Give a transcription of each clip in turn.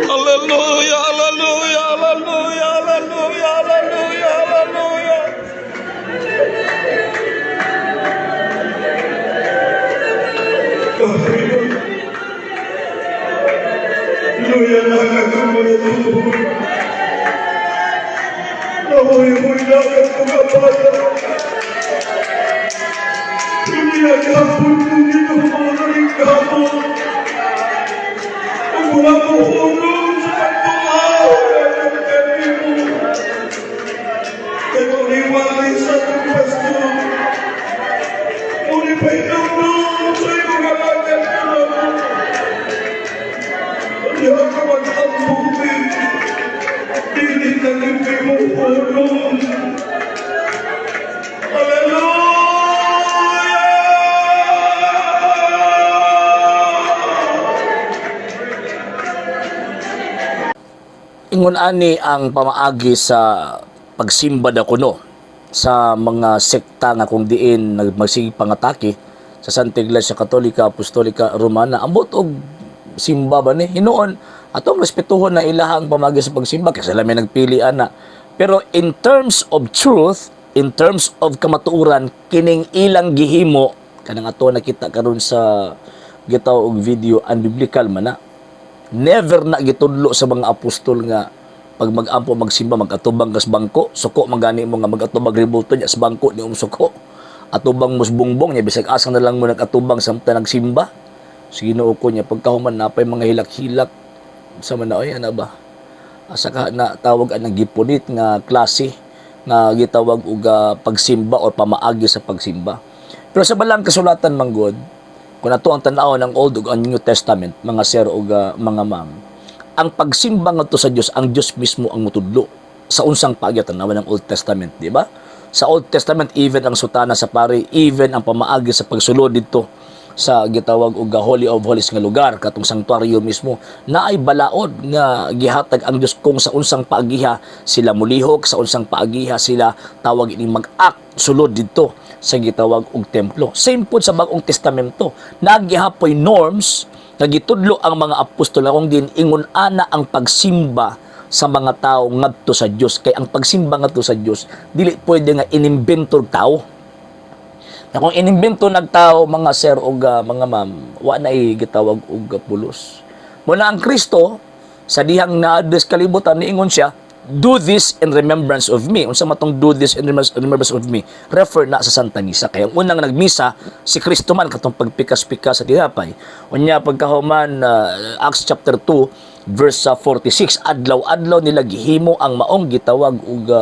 Hallelujah, hallelujah, hallelujah, hallelujah, hallelujah, hallelujah. Hallelujah, nakakamulo. Nahuy-huy na ang mga bata. Piniyagapon ko Ginoo ng kamo. Ug wala mo hulong sa pagtuaw ng kanimo. Kay maliwali sa atong pastor. Muni pahinumdum sa imong alagad kanamo. Diha ka mag-ambuhi. Dili na gyud mo hulong. Hallelujah! Ingon ani ang pamaagi sa pagsimba da kuno sa mga sekta nga kung diin nagmagsige pangatake sa Santa Iglesia Katolika Apostolika Romana. Ambot og simba ba ni hinuon, atong respetuhon na ilahang pamaagi sa pagsimba kasi sila may nagpili ana. Pero in terms of truth, in terms of kamatuoran, kining ilang gihimo kanang ato nakita karon sa gitaw og video, unbiblical man na. Never na gitudlo sa mga apostol nga pag mag-ampo, magsimba, mag-atubang kas bangko, suko magani mo nga mag-atubang rebulto nya sa bangko ni suko. Atubang mo sa bongbong nya, bisag asa na lang mo nag-atubang samtang nagsimba. Sa Ginoo ko nya pagkahuman napay mga hilak-hilak sa man oy, ana ba? Asa ka na tawag anang gipunit nga klase nga gitawag og pagsimba o pamaagi sa pagsimba. Pero sa balang kasulatan manggod, kung ato ang tan-aw ng Old ug ang New Testament, mga sir ug mga ma'am, ang pagsimba ngadto sa Dios, ang Dios mismo ang mutudlo sa unsang paagi. Tan-awan ng Old Testament, di ba? Sa Old Testament, even ang sutana sa pari, even ang pamaagi sa pagsulod didto sa gitawag og Holy of Holies nga lugar, katong sanctuaryo mismo, naay balaod nga gihatag ang Dios kung sa unsang paagiha sila mulihok, sa unsang paagiha sila tawag ini mag-act sulod didto sa gitawag og templo. Same pod sa Bag-ong Testamento, nagihapoy norms nga gitudlo ang mga apostol kung din ingon ana ang pagsimba sa mga tao ngadto sa Dios, kay ang pagsimba ngadto sa Dios dili pwede nga inimbento og tao. Na kung inimbento nagtao, mga sir og mga ma'am, wa na gitawag og pulos. Muna ang Kristo sa dihang na-address kalibutan, niingon siya, "Do this in remembrance of me." Unsa man tong "do this in remembrance of me"? Refer na sa Santa Misa. Kaya ang unang nagmisa si Kristo man, katong pagpikas-pikas sa tinapay. Unya pagkahuman, Acts chapter 2 verse 46, adlaw-adlaw nila gihimo ang maong gitawag og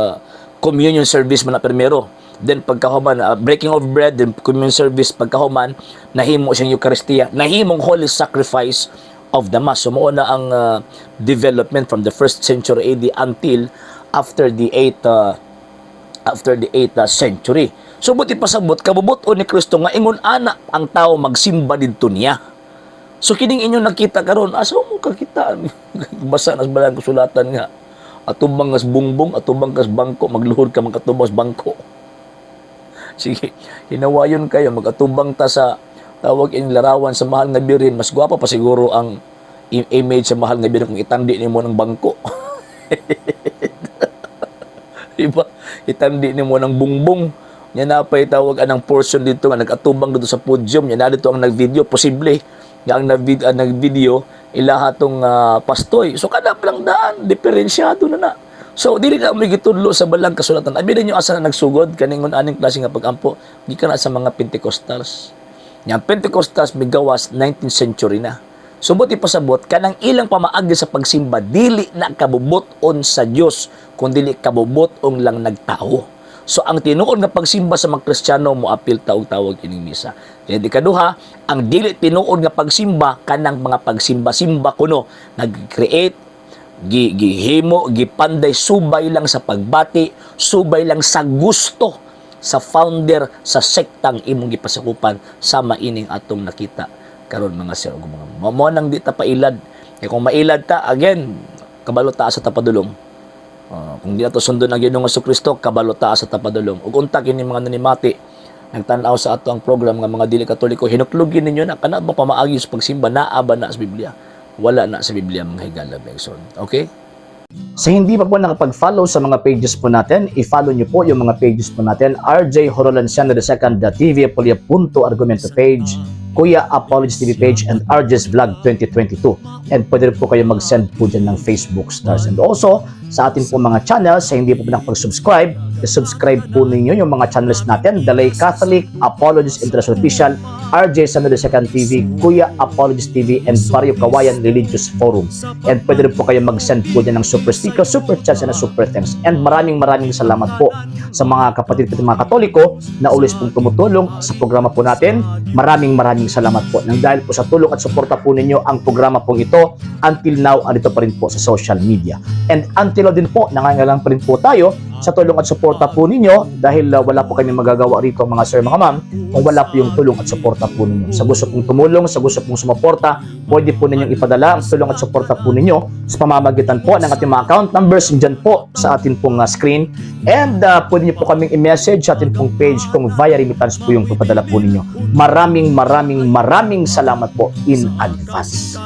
communion service man na primero. Then pagkahuman, breaking of bread, then communion service, pagkahuman, nahimo siyang Eucharistia, nahimong holy sacrifice of the Mass. So mao na ang development from the first century AD until after the 8th century. So buti pasabot kabubut-on ni Kristo nga ingon ana ang tao magsimba didto niya. So kining inyong nakita karon, asa mo kakita? Basa na sa balang kasulatan nga atubang kas bungbong, atubang kas bangko, magluhod ka magkatubang sa bangko. Sige, hinawayon kayo, magatubang ta sa tawag in larawan sa Mahal nga Birhen, mas gwapa pa siguro ang image sa Mahal nga Birhen kung itandi nimo ng bangko. Diba? Itandi nimo ng bungbong. Nya na pay tawag anang portion dito nga nag-atubang dito sa podium, nya na dito ang nag-video, posible nga ang nag-video ilaha tong pastoy. So kada pa lang daan, diferensyado na na. So dili na may gitudlo sa balang kasulatan. Abi ninyo asa na nagsugod kaningon aning klase nga pagampo, gikan na sa mga Pentecostals. Nya ang Pentecostals migawas 19th century na. So buti pasabot kanang ilang pamaagi sa pagsimba dili na kabubut-on sa Dios kun dili kabubut-on lang nagtao. So ang tinuod nga pagsimba sa mga Kristiyano moapil ta og tawag ining misa. Kaya di kaduha, ang dili tinuod nga pagsimba kanang mga pagsimba-simba kuno nag-create, gihimo, gipanday subay lang sa pagbati, subay lang sa gusto sa founder sa sektang imong gipasakupan, sama ining atong nakita karon, mga sir ug mga ma'am. Mao nang di ta pailad. Kay kung mailad ta, again, kabalo ta sa tapadulong. Kung di nato sundon ang Ginoong Kristo, kabalo ta sa tapadulong. Ug unta kini mga nanimati nagtan-aw sa ato ang program nga mga dili Katoliko, hinuklugin ninyo na kana ba pamaagi sa pagsimba, naa ba na sa Biblia? Wala na sa Biblia, mga higala, mga igsoon. Okay? Sa hindi pa po nakapag-follow sa mga pages po natin, i-follow nyo po yung mga pages po natin. RJ Horolanciano II, TV Apolia Punto Argumento page, Kuya Apologies TV page, and RJ's Vlog 2022. And pwede rin po kayo mag-send po dyan ng Facebook stars. And also, sa atin po mga channels, sa hindi po nakapag-subscribe, i-subscribe po ninyo yung mga channels natin: The Lay Catholic, Apologies International Official, RJ Sano II TV, Kuya Apologies TV, and Barrio Kawayan Religious Forum. And pwede rin po kayo mag-send po dyan ng super sticker, super chats, and super thanks. And maraming maraming salamat po sa mga kapatid po, mga Katoliko na always pong tumutulong sa programa po natin. Maraming maraming salamat po. Nang dahil po sa tulong at suporta po ninyo, ang programa pong ito until now andito pa rin po sa social media. And until now din po, nangangailangan pa rin po tayo sa tulong at suporta po ninyo dahil wala po kami magagawa rito, mga sir, mga ma'am, kung wala po yung tulong at suporta po ninyo. Sa gusto pong tumulong, sa gusto pong sumuporta, pwede po ninyong ipadala ang tulong at suporta po ninyo sa pamamagitan po ng ating mga account numbers dyan po sa atin pong screen. And pwede niyo po kaming i-message sa atin pong page kung via remittance po yung papadala po ninyo. Maraming maraming maraming salamat po in advance.